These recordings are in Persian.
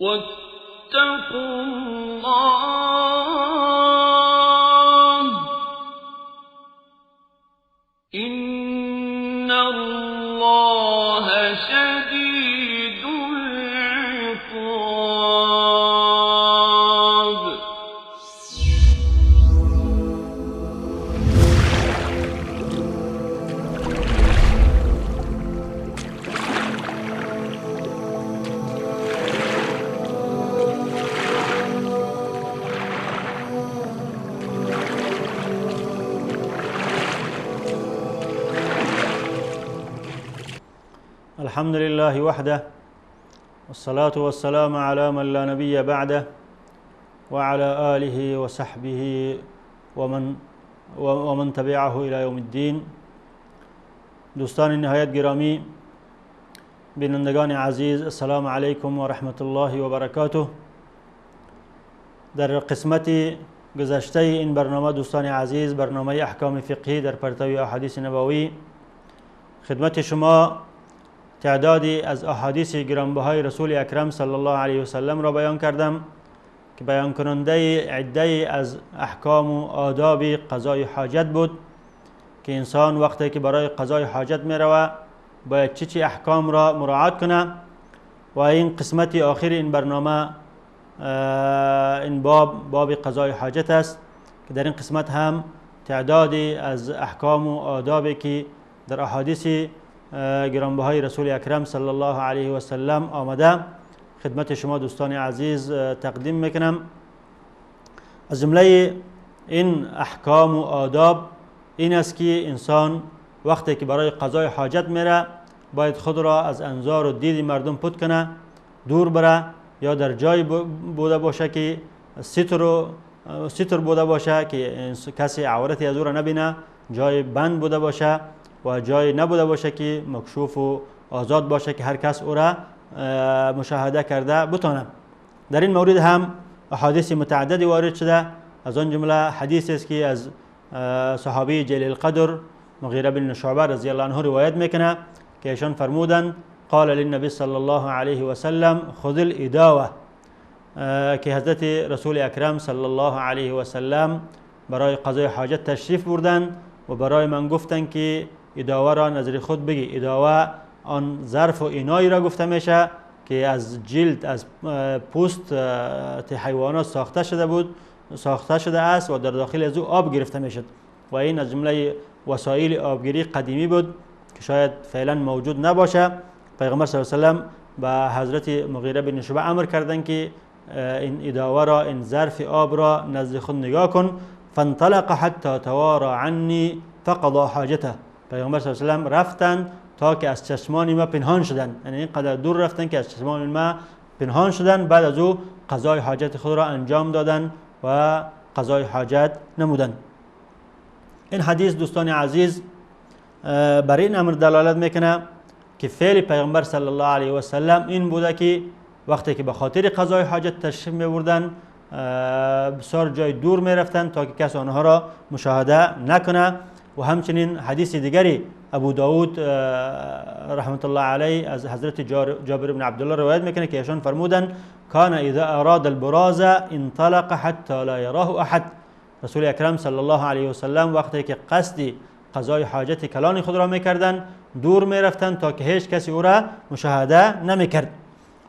واتقوا الله إن الله شديد العقاب. الحمد لله وحده، والصلاة والسلام على من لا نبي بعده وعلى آله وصحبه ومن تبعه إلى یوم الدین. دوستان نهایت گرامی، بینندگان عزیز، السلام علیکم و رحمت الله و برکاته. در قسمت گذشته این برنامه دوستان عزیز، برنامه احکام فقهی در پرتو احادیث نبوی، خدمت شما تعدادی از احادیث گرانبهای رسول اکرم صلی الله علیه و سلم را بیان کردم که بیان کننده عده از احکام و آداب قضای حاجت بود که انسان وقتی که برای قضای حاجت می رود باید چه چه احکام را مراعات کنه. و این قسمت آخر این برنامه، این باب، باب قضای حاجت است که در این قسمت هم تعدادی از احکام و آدابی که در احادیث گرانبهای رسول اکرم صلی الله علیه و سلم آمده خدمت شما دوستان عزیز تقدیم میکنم. از جمله این احکام و آداب این است که انسان وقتی که برای قضای حاجت میره باید خود را از انظار و دید مردم پت کنه، دور بره، یا در جای بوده باشه که ستر بوده باشه که کسی عورتی از او را نبینه، جای بند بوده باشه و جای نبوده باشه که مکشوف و آزاد باشه که هر کس او را مشاهده کرده بتانه. در این مورد هم احادیث متعددی وارد شده، از آن جمله حدیث است که از صحابی جلیل القدر مغیره بن شعبه رضی الله عنه روایت میکنه که ایشان فرمودند قال للنبی صلی الله علیه و سلم خذ الاداوه، که حضرت رسول اکرم صلی الله علیه و سلم برای قضای حاجت تشریف بردند و برای من گفتند که اداوه را نظر خود بگی. اداوه آن ظرف و اینایی را گفته میشه که از جلد، از پوست حیوانات ساخته شده بود، ساخته شده است و در داخل از او آب گرفته میشد و این از جمله وسایل آبگیری قدیمی بود که شاید فعلا موجود نباشه. پیغمبر صلی الله علیه و سلم به حضرت مغیره بن شعبه امر کردند که این اداوه را، این ظرف آب را نزد خود نگاه کن. فانطلق حتی توارى عنی فقضى حاجته. پیغمبر صلی الله علیه و سلم رفتند تا که از چشمان ما پنهان شدند، یعنی اینقدر دور رفتند که از چشمان ما پنهان شدند. بعد از او قضای حاجت خود را انجام دادند و قضای حاجت نمودند. این حدیث دوستان عزیز بر این امر دلالت میکنه که فعل پیغمبر صلی الله علیه و سلم این بوده که وقتی که به خاطر قضای حاجت تشریف میبردند بسیار جای دور میرفتند تا که کس آنها را مشاهده نکنه. و همچنین حدیث دیگری ابو داود رحمت الله علیه از حضرت جابر بن عبدالله روایت میکنه که ایشان فرمودند کان اذا اراد البراز انطلق حتی لا یراه احد. رسول اکرم صلی الله علیه و سلم وقتی که قصد قضای حاجت کلان خود را میکردند دور میرفتند تا که هیچ کسی او را مشاهده نمیکرد.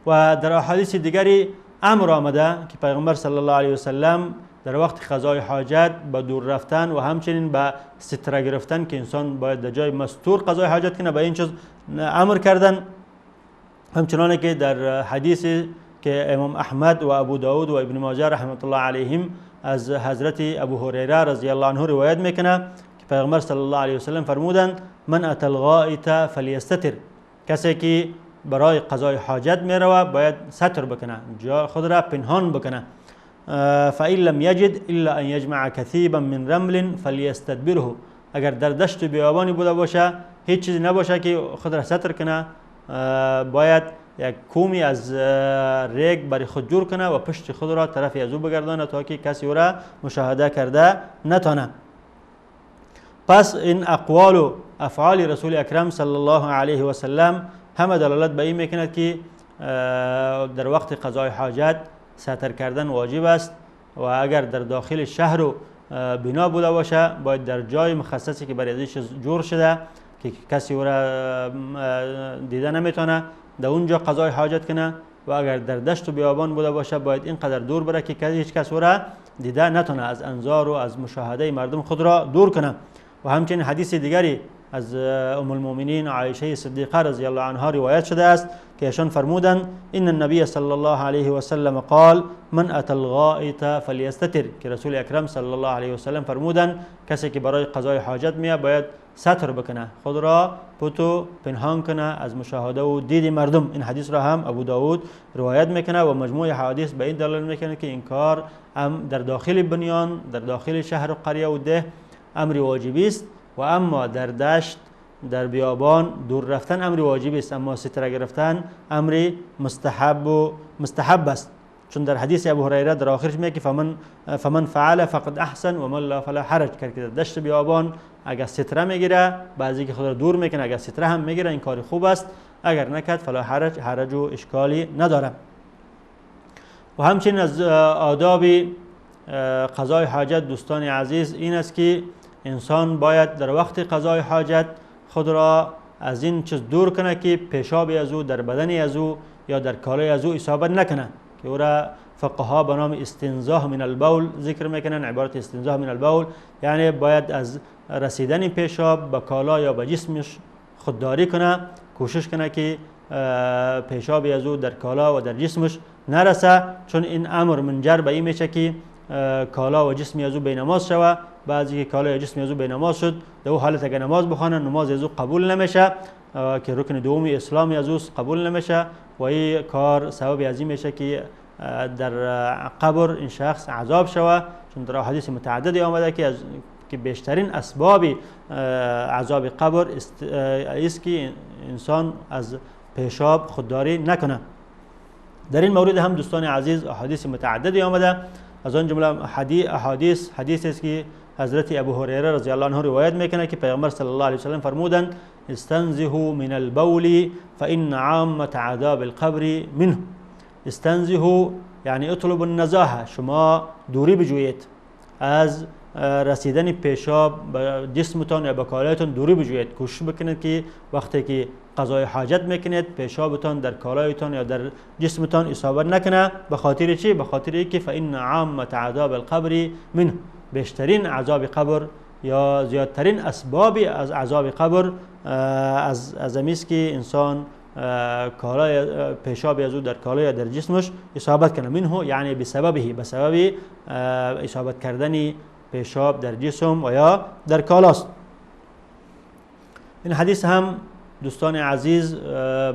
و در احادیث دیگری امر آمده که پیغمبر صلی الله علیه و سلم در وقت قضای حاجت به دور رفتن و همچنین به ستره گرفتن که انسان باید در جای مستور قضای حاجت کنه به این چیز امر کردن. همچنانه که در حدیث که امام احمد و ابو داود و ابن ماجه رحمت الله علیهم از حضرت ابو هریره رضی الله عنه روایت میکنه که پیغمبر صلی الله علیه و سلم فرمودند من اتى الغائط فلیستتر، کسی که برای قضای حاجت میروه باید ستر بکنه، جا خود را پنهان بکنه. فإن لم يجد إلا أن يجمع كثيبا من رمل فليستدبره، اگر در دشت بیابانی بوده باشه هیچ چیزی نباشه که خود را ستر کنه، باید یک کومی از ریگ برای خود جور کنه و پشت خود را طرف از او بگردانه تا که کسی او را مشاهده کرده نتانه. پس این اقوال و افعال رسول اکرم صلی الله علیه و سلم همه دلالت به این میکند که در وقت قضای حاجت ستر کردن واجب است و اگر در داخل شهر و بنا بوده باشه باید در جای مخصصی که برای ازش جور شده که کسی او را دیده نمیتونه در اونجا قضای حاجت کنه و اگر در دشت و بیابان بوده باشه باید اینقدر دور بره که هیچ کس او را دیده نتونه، از انظار و از مشاهده مردم خود را دور کنه. و همچنین حدیث دیگری از ام المؤمنین عایشه صدیقه رضی الله عنها روایت شده است که ایشان فرمودند ان النبی صلی الله علیه و سلم قال من اتى الغائط فلیستتر، که رسول اکرم صلی الله علیه و سلم فرمودند کسی که برای قضای حاجت میاد باید ستر بکنه، خود را پت و پنهان کنه از مشاهده و دید مردم. این حدیث را هم ابو داود روایت میکنه و مجموع حدیث به این دلالت میکنه که این کار هم در داخل بنیان، در داخل شهر و قریه و ده امر واجبی است و اما در دشت، در بیابان دور رفتن امر واجبی است، اما ستره گرفتن امر مستحب و مستحب است. چون در حدیث ابو هریره در آخرش میگه که فمن فعل فقد احسن و من لا فلا حرج، که در دشت بیابان اگر ستره میگیره بعضی که خود را دور میکنه، اگر ستره هم میگیره این کار خوب است، اگر نکرد فلا حرج، حرج و اشکالی نداره. و همچنین از آداب قضای حاجت دوستان عزیز این است که انسان باید در وقت قضای حاجت خود را از این چیز دور کنه که پیشاب از او در بدن از او یا در کالای از او اصابت نکنه، که او را فقها به نام استنزاه من البول ذکر میکنن. عبارت استنزاه من البول یعنی باید از رسیدن پیشاب به کالا یا به جسمش خودداری کنه، کوشش کنه که پیشاب از او در کالا و در جسمش نرسه، چون این امر منجر به این میشه که کالا و جسم از او بی نماز شوه. بعضی که کالا یا جسم از او بی نماز شد در او حالت اگر نماز بخوانه نماز از او قبول نمیشه که رکن دوم اسلام از اوست قبول نمیشه و این کار سبب از این میشه که در قبر این شخص عذاب شوه، چون در حدیث متعددی آمده که که بیشترین اسباب عذاب قبر است که انسان از پیشاب خودداری نکنه. در این مورد هم دوستان عزیز احادیث متعددی آمده، از آن جمله احادیث حدیث است که حضرت ابو هریره رضی الله عنه روایت میکنه که پیغمبر صلی الله علیه و سلم فرمودند استنزهوا من البول فإن عامة عذاب القبر منه. استنزهوا یعنی اطلب النزاهه، شما دوری بجویید از رسیدن پیشاب به جسمتان یا به کالایتان، دوری بجویید، کوشش بکنید که وقتی که قضای حاجت میکنید پیشابتان در کالایتان یا در جسمتان اصابت نکنه. به خاطر چی؟ به خاطر اینکه فإن عامة عذاب القبر منه، بیشترین عذاب قبر یا زیادترین اسباب از عذاب قبر از امیست که انسان کالای پیشاب از او در کالای یا در جسمش اصابت کنه. منه یعنی بسببه، به سبب اصابت کردن پیشاب در جسم و یا در کالاست. این حدیث هم دوستان عزیز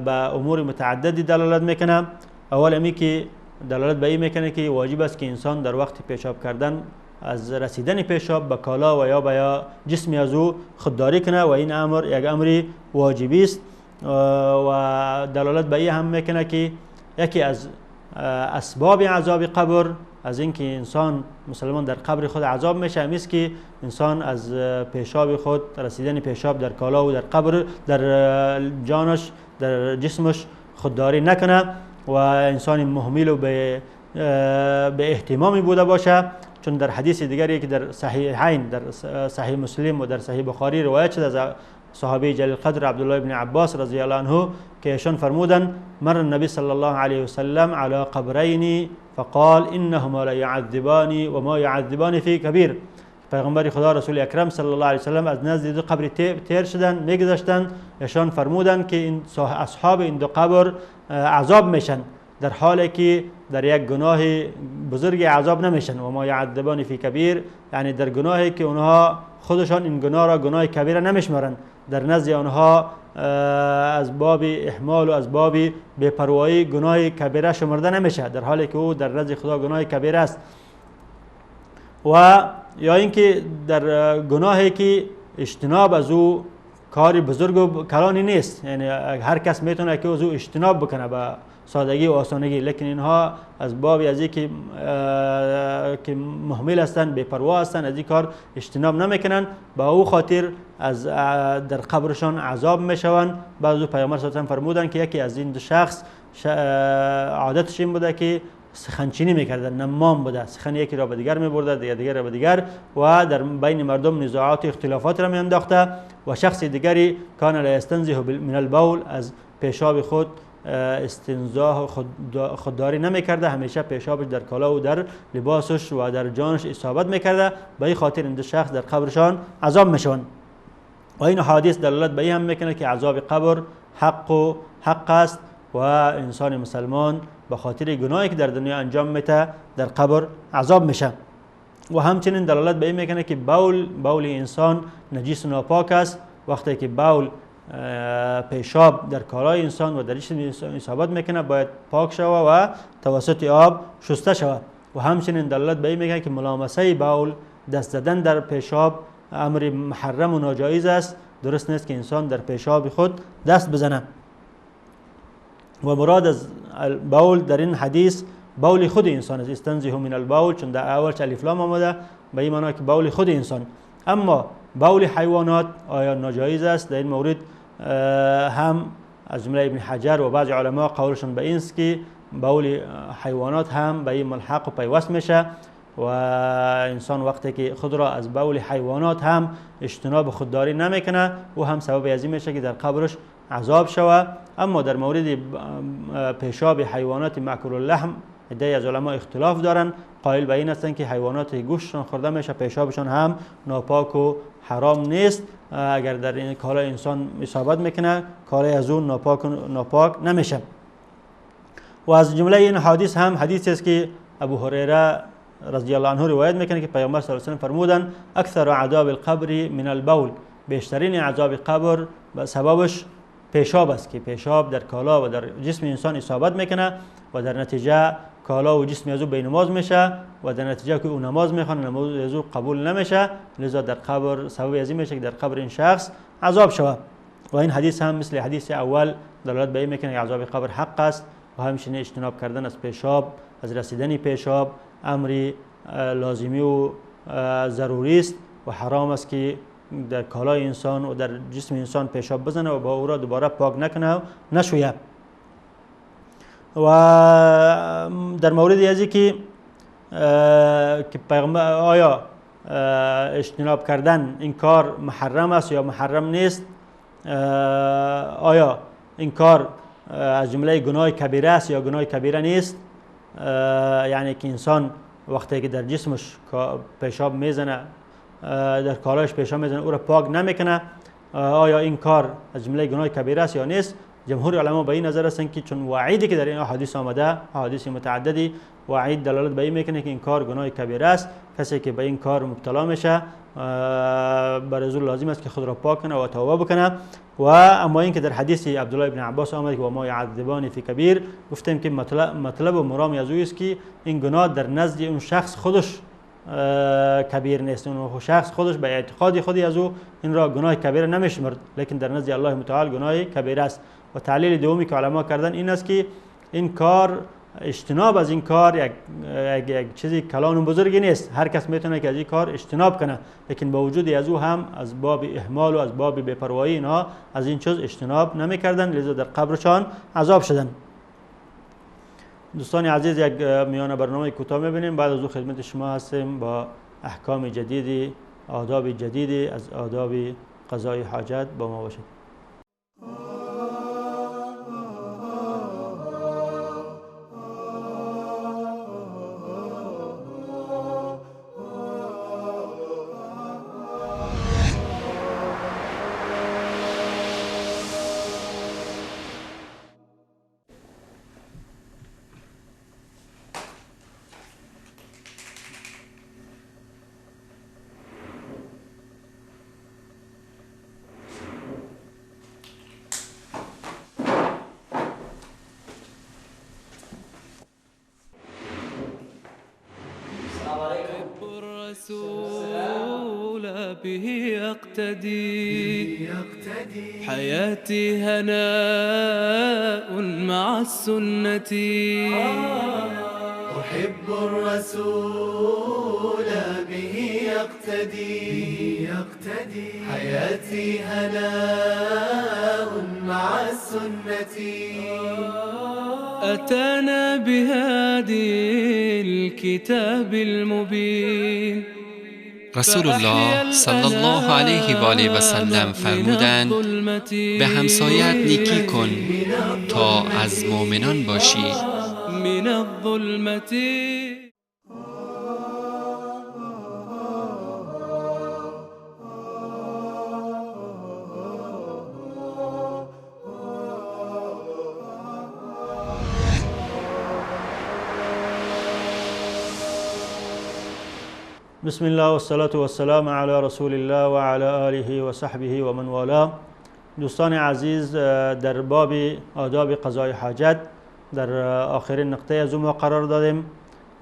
به امور متعددی دلالت میکنه. اول امی که دلالت به این میکنه که واجب است که انسان در وقت پیشاب کردن از رسیدن پیشاب به کالا و یا به جسم از او خودداری کنه و این امر یک امر واجبی است. و دلالت به این هم میکنه که یکی از اسباب عذاب قبر از اینکه انسان مسلمان در قبر خود عذاب میشه همیست که انسان از پیشاب خود، رسیدن پیشاب در کالا و در قبر، در جانش، در جسمش خودداری نکنه و انسان مهمل و به اهتمامی بوده باشه. چون در حدیث دیگری که در صحیحین، در صحیح مسلم و در صحیح بخاری روایت شده از صحابه جلیل قدر عبدالله بن عباس رضی الله عنه که ایشان فرمودند مر النبی صلی الله علیه و سلم علی قبرین فقال انهما لا يعذبان وما يعذبان فی کبیر. پیغمبر خدا رسول اکرم صلی الله علیه و سلم از نزد دو قبر تیر شدن، میگذشتند، ایشان فرمودند که این اصحاب این دو قبر عذاب میشن در حالی که در یک گناه بزرگ عذاب نمیشن. و ما یعذبان فی کبیر یعنی در گناهی که اونها خودشان این گناه را گناه کبیره نمیشمارند، در نزد آنها از باب احمال و از باب بی‌پروایی گناه کبیره شمرده نمیشه، در حالی که او در نزد خدا گناه کبیره است. و یا اینکه در گناهی که اجتناب از او کاری بزرگ و کلانی نیست، یعنی هر کس میتونه که از او اجتناب بکنه به سادگی و آسانگی، لیکن اینها از باب از اینکه که مهمل هستند، بی‌پروا هستند، از این کار اجتناب نمیکنن، با او خاطر از در قبرشان عذاب میشوند. بعض پیامبر صلی الله علیه و فرمودند که یکی از این دو شخص عادتش این بوده که سخنچینی میکرده، نمام بوده، سخن یکی را به دیگر میبرده، دیگر را به دیگر، و در بین مردم نزاعات و اختلافات را میانداخته. و شخص دیگری کان لا یستنزه من البول، از پیشاب خود استنزاه خودداری نمیکرده، همیشه پیشابش در کالا و در لباسش و در جانش اصابت میکرده. به این خاطر این دو شخص در قبرشان عذاب میشوند. و این حدیث دلالت به این هم میکنه که عذاب قبر حق و حق است و انسان مسلمان به خاطر گناهی که در دنیا انجام میده در قبر عذاب میشه. و همچنین دلالت به این میکنه که بول انسان نجیس و ناپاک است. وقتی که بول پیشاب در کالای انسان و در جسم انسان اصابت میکنه باید پاک شوه و توسط آب شسته شوه. و همچنین دلالت به این میکنه که ملامسه بول، دست زدن در پیشاب امر محرم و ناجایز است. درست نیست که انسان در پیشاب خود دست بزنه. و مراد از بول در این حدیث بول خود انسان است، استنزه من البول، چون در اولش الف لام آمده به این معنی که بول خود انسان. اما بول حیوانات آیا ناجایز است؟ در این مورد هم از جمله ابن حجر و بعض علما قولشون به این است که بول حیوانات هم به این ملحق و پیوست میشه و انسان وقتی که خود را از بول حیوانات هم اجتناب خودداری نمیکنه او هم سبب از این میشه که در قبرش عذاب شوه. اما در مورد پیشاب حیوانات مأکول اللحم عده‌ای از علما اختلاف دارن، قائل به این هستند که حیوانات گوشتشان خورده میشه پیشابشان هم ناپاک و حرام نیست. اگر در این کالای انسان اصابت میکنه کالای از اون ناپاک نمیشه. و از جمله این حدیث هم حدیث است که ابو هریره رضی الله عنه روایت میکنه که پیامبر صلی الله علیه و سلم فرمودن اکثر عذاب القبر من البول، بیشترین عذاب قبر سببش پیشاب است که پیشاب در کالا و در جسم انسان اصابت میکنه و در نتیجه کالا و جسم از او بینماز میشه و در نتیجه که او نماز میخوانه نماز از او قبول نمیشه، لذا در قبر سبب از این میشه که در قبر این شخص عذاب شود. و این حدیث هم مثل حدیث اول دلالت به این میکنه که عذاب قبر حق است و همچنین اجتناب کردن از پیشاب، از رسیدن پیشاب امری لازمی و ضروری است و حرام است که در کالای انسان و در جسم انسان پیشاب بزنه و با او را دوباره پاک نکنه و نشویه. و در مورد از که پیغمبر آیا اجتناب کردن این کار محرم است یا محرم نیست، آیا این کار از جمله گناه کبیره است یا گناه کبیره نیست، یعنی که انسان وقتی که در جسمش پیشاب میزنه، در کالایش پیشاب میزنه، او را پاک نمیکنه، آیا این کار از جمله گناه کبیره است یا نیست؟ جمهور علما به این نظر هستند که چون وعیدی که در این احادیث آمده، احادیث متعددی وعید دلالت به این میکنه که این کار گناه کبیره است. کسی که به این کار مبتلا میشه برای او لازم است که خود را پاک کنه و توبه بکنه. و اما اینکه در حدیث عبدالله ابن عباس آمده که و ما یعذبان فی کبیر، گفتیم که مطلب و مرام از او است که این گناه در نزد اون شخص خودش کبیر نیست، اون شخص خودش به اعتقاد خودی از او این را گناه کبیر نمیشمرد، لیکن در نزد الله متعال گناه کبیر است. و تعلیل دومی که علما کردن این است که این کار، اجتناب از این کار یک چیزی کلان و بزرگی نیست، هر کس میتونه که از این کار اجتناب کنه، لیکن با وجود از او هم از باب اهمال و از باب بی‌پروایی اینها از این چیز اجتناب نمیکردن، لذا در قبرشان عذاب شدن. دوستان عزیز، یک میانه برنامه کوتاه میبینیم، بعد از او خدمت شما هستیم با احکام جدیدی، آداب جدیدی از آداب قضای حاجت. با ما باشید. به يقتدي حياتي هناء مع السنة. أحب الرسول به يقتدي حياتي هناء مع السنة. أتانا بهذه الكتاب المبين. رسول الله صلی الله علیه و آله و سلم فرمودند: به همسایت نیکی کن تا از مؤمنان باشی. من الظلمة. بسم الله والصلاة والسلام علی رسول الله و علی آله و صحبه و من والاه. دوستان عزیز، در باب آداب قضای حاجت در آخرین نقطه از ما قرار دادیم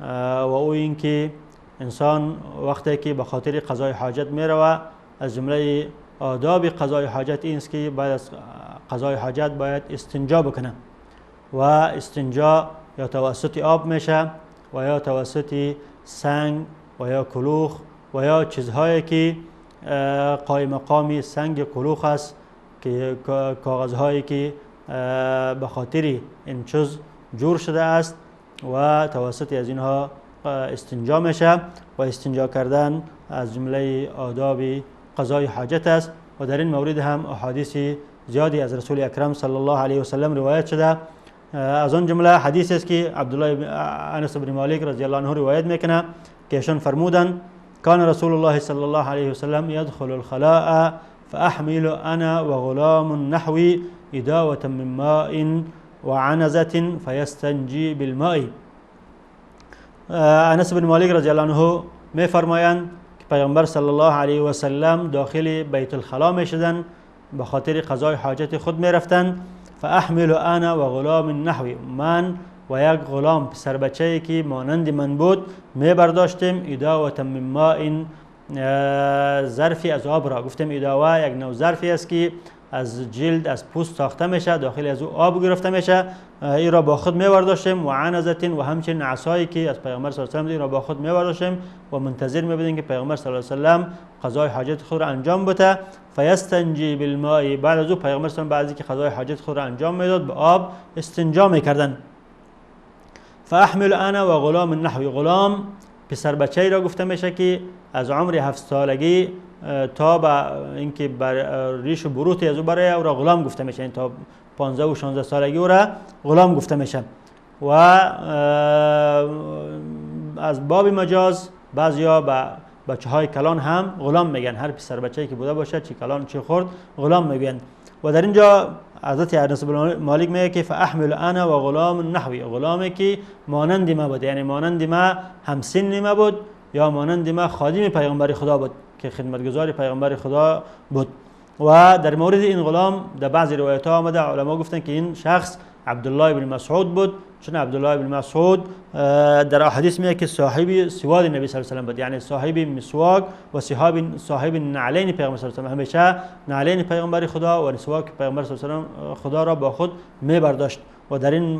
و او اینکه انسان وقتی که به خاطر قضای حاجت میروه، از جمله آداب قضای حاجت این است که بعد از قضای حاجت باید استنجا بکنه و استنجا یا توسط آب میشه و یا توسط سنگ و یا کلوخ و یا چیزهایی که قایم مقامی سنگ کلوخ است، که کاغذهایی که به خاطر این چیز جور شده است و توسط از اینها استنجا میشه و استنجا کردن از جمله آداب قضای حاجت است. و در این مورد هم احادیث زیادی از رسول اکرم صلی الله علیه و سلم روایت شده. از آن جمله حدیث است که عبدالله انس بن مالک رضی الله عنه روایت میکنه که ایشان فرمودند: کان رسول الله صلی الله علیه و سلم يدخل الخلاء فأحمل أنا وغلام نحوي إداوة من ماء وعنزة فيستنجي بالماء. انس بن مالک رضی الله عنه می فرمایند که پیامبر صلی الله علیه و سلم داخل بیت الخلا می شدند، به خاطر قضای حاجت خود می رفتند. فأحمل أنا وغلام نحوي، من و یک غلام پسر بچه‌ای که مانند من بود می برداشتیم اداوة من ماء، ظرفی از آب را. گفتیم اداوه یک نوع ظرفی است که از جلد، از پوست ساخته میشه، داخل از او آب گرفته میشه. این را با خود می‌برداشتیم و عنزة، و همچنین عصایی که از پیامبر صلی الله علیه و سلم را با خود می‌برداشتیم و منتظر می‌بودیم که پیامبر صلی الله علیه و سلم قضای حاجت خود را انجام بده. فیستنجی بالماء، بعد از او پیامبر صلی الله علیه و سلم بعد از اینکه قضای حاجت خود را انجام میداد به آب استنجا می‌کردند. فاحمل انا و غلام نحوی، غلام پسر بچه‌ای را گفته میشه که از عمر 7 سالگی تا به اینکه بر ریش و بروت از او برای او را غلام گفته میشه، تا 15 و 16 سالگی او را غلام گفته میشه. و از باب مجاز بعضیا به بچه های کلان هم غلام میگن، هر پسر بچه‌ای که بوده باشه، چه کلان چه خرد، غلام میگن. و در اینجا حضرت انس بن مالک میگه که فاحمل انا و غلام نحوی، غلامی که مانند ما بود، یعنی مانند ما همسن ما بود یا مانند ما خادم پیغمبر خدا بود که خدمتگزار پیغمبر خدا بود. و در مورد این غلام در بعضی روایت ها آمده، علما گفتن که این شخص عبدالله بن مسعود بود، چون عبدالله بن مسعود در احادیث میاد که صاحب سواد نبی صلی الله علیه و سلم بود، یعنی صاحب مسواک و صاحب نعلین پیغمبر صلی الله علیه و سلم، همیشه نعلین پیغمبر خدا و مسواک پیغمبر صلی الله علیه و سلم خدا را با خود میبرداشت و در این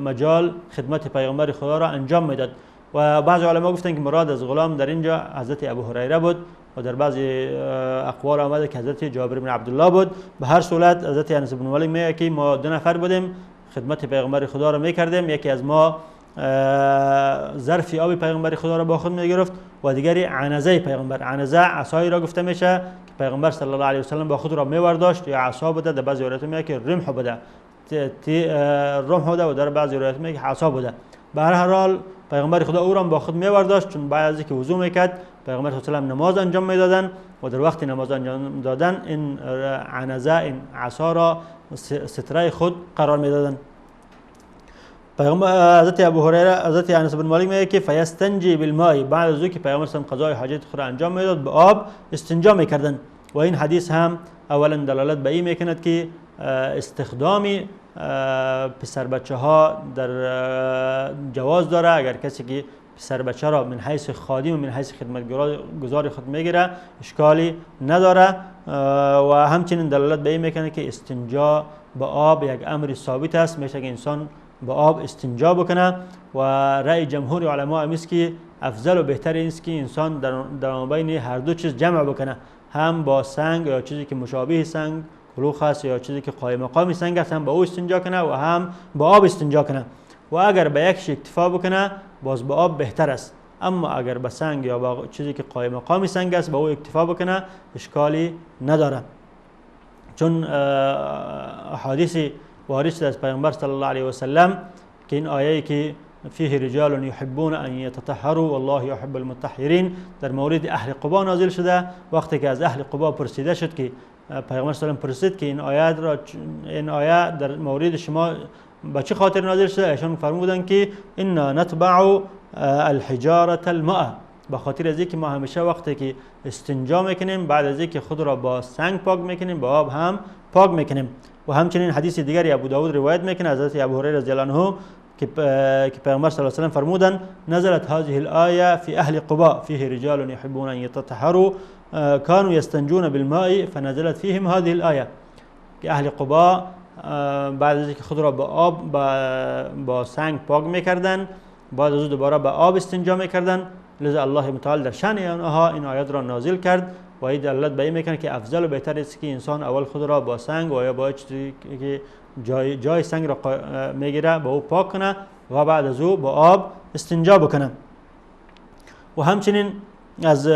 مجال خدمت پیغمبر خدا را انجام میداد. و بعض علما گفتن که مراد از غلام در اینجا حضرت ابو هریره بود و در بعضی اقوال آمده که حضرت جابر بن عبدالله بود. به هر صورت حضرت انس بن مالک میگه که ما 2 نفر بودیم، خدمت پیغمبر خدا را میکردیم، یکی از ما ظرف آب پیغمبر خدا را با خود میگرفت و دیگری عنزه پیغمبر. عنزه عصایی را گفته میشه که پیغمبر صلی الله علیه و سلم با خود را میورداشت یا عصا بوده، در بعضی روایات میگه که رمح بوده، رمح بوده و در بعضی روایات میگه عصا بوده. به هر حال پیغمبر خدا او را با خود میورداشت، چون بعد از اینکه وضو میکرد پیغمبر صلی الله علیه و سلم نماز انجام میدادن و در وقت نماز انجام دادن این عنزه، این عصا را ستره خود قرار میدادن. پیغمبر حضرت ابو هریره، حضرت انس بن مالک میگه که فیستنجی بالماء، بعد از اینکه پیغمبر صلی الله علیه و قضای حاجت خود را انجام میداد به آب استنجا میکردن. و این حدیث هم اولا دلالت به این میکند که استخدام پسر بچه ها در جواز داره. اگر کسی که پسر بچه را من حیث خادم و من حیث خدمتگزار خود میگیره اشکالی نداره. و همچنین دلالت به این میکنه که استنجا به آب یک امر ثابت است، میشه که انسان به آب استنجا بکنه. و رأی جمهور علما هم است که افضل و بهتر این است که انسان در بین هر دو چیز جمع بکنه، هم با سنگ یا چیزی که مشابه سنگ کلوخ است یا چیزی که قایم مقام سنگ است هم با او استنجا کنه و هم با آب استنجا کنه. و اگر به یکش اکتفا بکنه باز به آب بهتر است، اما اگر به سنگ یا با چیزی که قایم مقام سنگ است به او اکتفا بکنه اشکالی نداره، چون احادیث وارد شده از پیامبر صلی الله علیه و سلم که این آیه که فیه رجال یحبون ان یتطهروا والله یحب المطهرین در مورد اهل قبا نازل شده. وقتی که از اهل قبا پرسیده شد که پیامبر صلی الله علیه و پرسید که این آیه در مورد شما به چه خاطر نازل شده، ایشان فرمودند که انا نتبع الحجاره الماء، به خاطر از اینکه ما همیشه وقتی که استنجا میکنیم بعد از اینکه خود را با سنگ پاک میکنیم با آب هم پاک میکنیم. و همچنین حدیث دیگری ابو داود روایت میکنه از حضرت ابو هریره رضی الله عنه که پیامبر صلی الله علیه و سلم فرمودند نزلت هذه الآیه فی اهل قباء فیه رجال یحبون ان یتطهروا كانوا یستنجون بالماء فنزلت فیهم هذه الآیه، که اهل قباء بعد از اینکه خود را با آب با سنگ پاک میکردن بعد از دوباره با آب استنجا میکردن، لذا الله متعال در شأن آنها این آیات را نازل کرد و این دلالت به این میکنه که افضل و بهتر است که انسان اول خود را با سنگ و یا با چیزی که جای سنگ را میگیره با او پاک کنه و بعد از او با آب استنجا بکنه. و همچنین از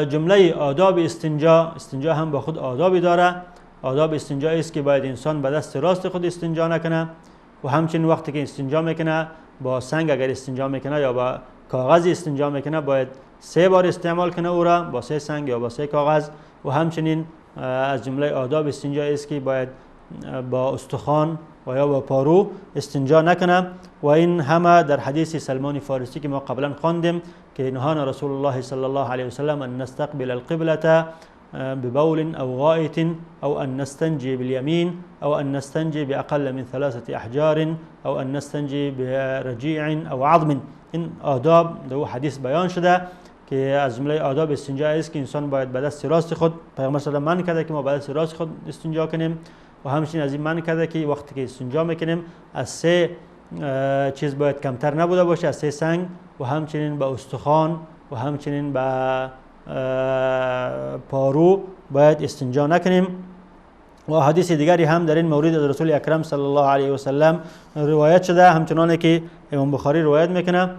جمله آداب استنجا، استنجا هم با خود آدابی داره. آداب استنجا است که باید انسان به دست راست خود استنجا نکنه و همچنین وقتی که استنجا میکنه با سنگ اگر استنجا میکنه یا با کاغذ استنجا میکنه باید 3 بار استعمال کنه او را با 3 سنگ یا با 3 کاغذ. و همچنین از جمله آداب استنجا است که باید با استخوان و یا با پارو استنجا نکنه. و این همه در حدیث سلمان فارسی که ما قبلا خواندیم که نهانا رسول الله صلی الله علیه و سلم ان نستقبل القبلة ببول او غائط او ان نستنجي باليمين او ان نستنجي باقل من 3 احجار او ان نستنجي برجيع او عظم. این آداب در حدیث بیان شده که از جمله آداب استنجا است که انسان باید به دست راست خود، پیامبر صلی الله علیه و منع کرده که ما به دست راست خود استنجا کنیم و همچنین از این منع کرده که وقتی که استنجا میکنیم از 3 چیز باید کمتر نبوده باشه، از 3 سنگ و همچنین به استخوان و همچنین به پارو باید استنجا نکنیم. و حدیث دیگری هم در این مورد از رسول اکرم صلی الله علیه و سلم روایت شده، همچنان که امام بخاری روایت میکنه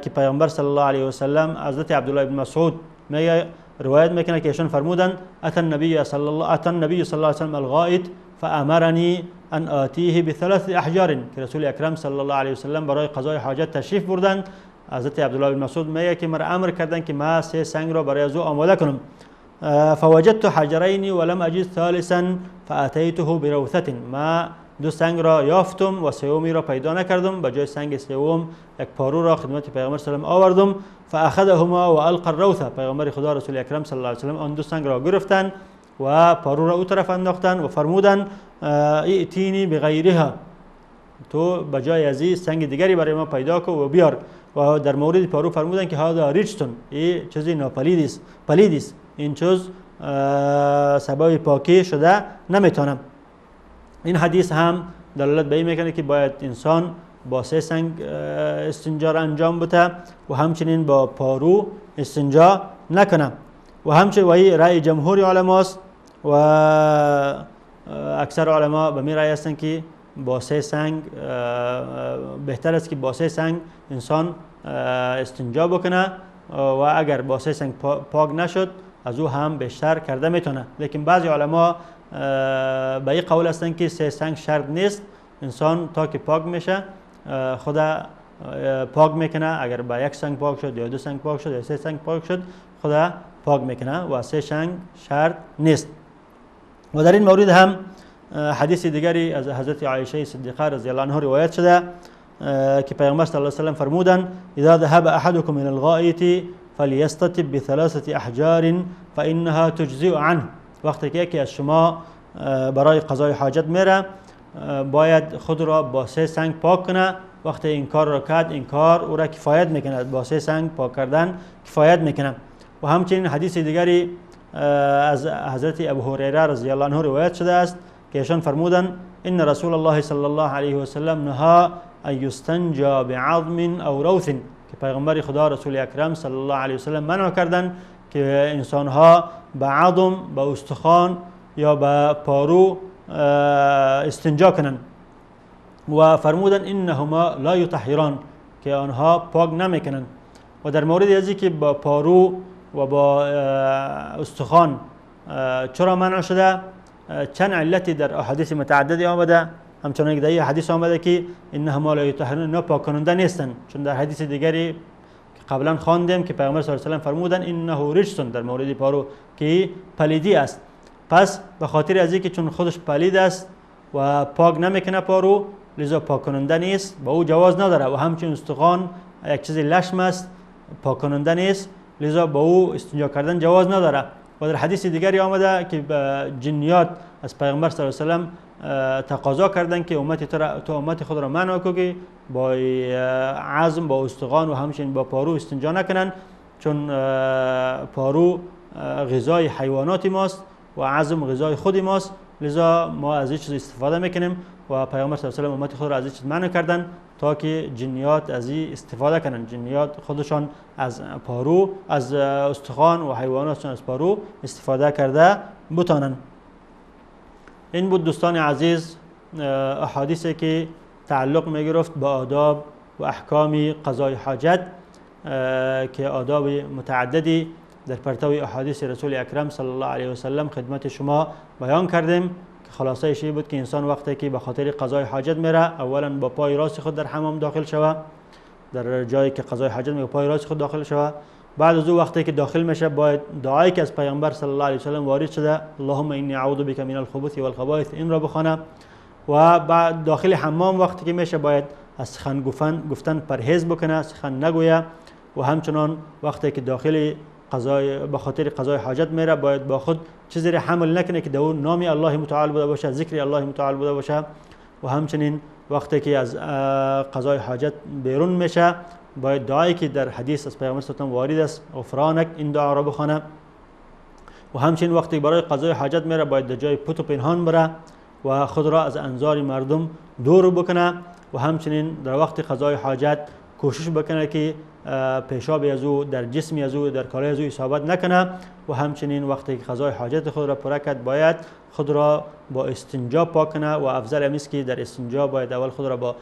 که پیامبر صلی الله علیه و سلم حضرت عبدالله بن مسعود میگه روایت میکنه که ایشان فرمودند اتى النبی صلی الله علیه و سلم الغائط فامرنی ان آتیه بثلاث احجار، که رسول اکرم صلی الله علیه و سلم برای قضای حاجت تشریف بردند. حضرت عبدالله بن مسعود میگه که مرا امر کردند که ما 3 سنگ را برای از او آماده کنم. فوجدت حجرین ولم اجد ثالثا فاتیته بروثه، ما 2 سنگ را یافتم و سومی را پیدا نکردم، به جای سنگ سوم یک پارو را خدمت پیامبر صلی الله علیه و آوردم. فاخذهما والقى الروثه، پیامبر خدا رسول اکرم صلی الله علیه و سلم آن 2 سنگ را گرفتند و پارو را او طرف انداختند و فرمودند ائتینی بغیرها، تو به جای از این سنگ دیگری برای ما پیدا کو و بیار. و در مورد پارو فرمودند که هذا رجس، این چیزی ناپلید است، پلید است، این چیز سبب پاکی شده نمیتونم. این حدیث هم دلالت به این میکنه که باید انسان با 3 سنگ استنجا را انجام بده و همچنین با پارو استنجا نکنه. و همچنین و این رأی جمهور علماست و اکثر علما به می رأی هستند که با 3 سنگ بهتر است که با 3 سنگ انسان استنجا بکنه و اگر با 3 سنگ پاک نشد از او هم بیشتر کرده میتونه. لیکن بعضی علما به این قول هستند که 3 سنگ شرط نیست، انسان تا که پاک میشه خود پاک میکنه، اگر با 1 سنگ پاک شد یا 2 سنگ پاک شد یا 3 سنگ پاک شد خود پاک میکنه و 3 سنگ شرط نیست. و در این مورد هم حدیث دیگری از حضرت عایشه صدیقه رضی الله عنها روایت شده که پیامبر صلی الله علیه و سلم فرمودند اذا ذهب احدكم الى الغائط فلیستطب بثلاثه احجار فانها تجزئ عنه. وقتی که یکی از شما برای قضای حاجت میره باید خود را با 3 سنگ پاک کنه. وقتی این کار را کرد این کار او را کفایت میکنه، با 3 سنگ پاک کردن کفایت میکنه. و همچنین حدیث دیگری از حضرت ابو هریره رضی الله عنه روایت شده است که ایشان فرمودند ان رسول الله صلی الله علیه و سلم نهى ان یستنجا بعظم او روث، که پیغمبر خدا رسول اکرم صلی الله علیه و سلم منع کردند که انسانها به عظم، به استخوان یا به پارو استنجا کنند. و فرمودن انهما لا یطهران، که آنها پاک نمیکنند. و در مورد ازی که با پارو و با استخوان چرا منع شده، چند علتی در احادیث متعددی آمده. همچنان که در این حدیث آمده که انهما لا یطهرون، اینا پاک کننده نیستند، چون در حدیث دیگری که قبلا خواندیم که پیامبر صلی الله علیه و سلم فرمودن انه رجس، در مورد پارو که پلیدی است. پس به خاطر از اینکه چون خودش پلید است و پاک نمیکنه پارو، لذا پاک کننده نیست، با او جواز نداره. و همچنین استخوان یک چیز لشم است، پاک کننده نیست، لذا با او استنجا کردن جواز نداره. و در حدیث دیگری آمده که جنیات از پیغمبر صلی الله علیه و سلم تقاضا کردن که تو امت خود را منع کن که با عظم، با استخوان و همچنین با پارو استنجا نکنن، چون پارو غذای حیوانات ماست و عظم غذای خود ماست، لذا ما از این چیز استفاده میکنیم. و پیامبر صلی الله علیه و امت خود را از این چیز منع کردن تا که جنیات از این استفاده کنن. جنیات خودشان از پارو، از استخوان و حیواناتشان از پارو استفاده کرده بتانن. این بود دوستان عزیز احادیثی که تعلق میگرفت با آداب و احکام قضای حاجت، که آداب متعددی در پرتو احادیث رسول اکرم صلی الله علیه و سلم خدمت شما بیان کردیم. که خلاصه شی بود که انسان وقتی که به خاطر قضای حاجت میره، اولا با پای راست خود در حمام داخل شوه، در جایی که قضای حاجت میره پای راست خود داخل شوه. بعد از او وقتی که داخل میشه باید دعایی که از پیامبر صلی الله علیه و سلم وارد شده، اللهم انی اعوذ بک من الخبث والخبائث، این را بخوانه. و بعد داخل حمام وقتی که میشه باید از سخن گفتن پرهیز بکنه، سخن نگویه. و همچنان وقتی که داخل قضای به خاطر قضای حاجت میره باید با خود چیزی را حمل نکنه که در اون نام الله متعال بوده باشه، ذکر الله متعال بوده باشه. و همچنین وقتی که از قضای حاجت بیرون میشه باید دعایی که در حدیث از پیامبر صلی الله علیه و وارد است، غفرانک، این دعا را بخوانه. و همچنین وقتی برای قضای حاجت میره باید در جای پت و پنهان بره و خود را از انظار مردم دور بکنه. و همچنین در وقت قضای حاجت کوشش بکنه که پیشاب از او در جسم از او در کالای از او اصابت نکنه. و همچنین وقتی که قضای حاجت خود را پوره کرد باید خود را با استنجا پاک کنه. و افضل هم است که در استنجا باید اول خود را با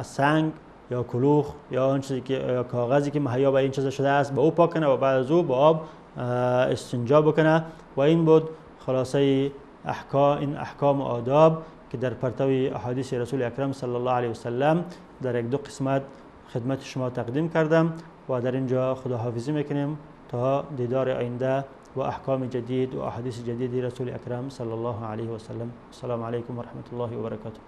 سنگ یا کلوخ یا آن چیزی که یا کاغذی که مهیا به این چیز شده است با او پاک کنه و بعد از او با آب استنجا بکنه. و این بود خلاصه احکام، این احکام و آداب که در پرتو احادیث رسول اکرم صلی الله علیه و سلم در یک دو قسمت خدمت شما تقدیم کردم. و در اینجا خداحافظی میکنیم تا دیدار آینده و احکام جدید و احادیث جدید رسول اکرم صلی الله علیه و سلم. السلام علیکم و رحمت الله و برکاته.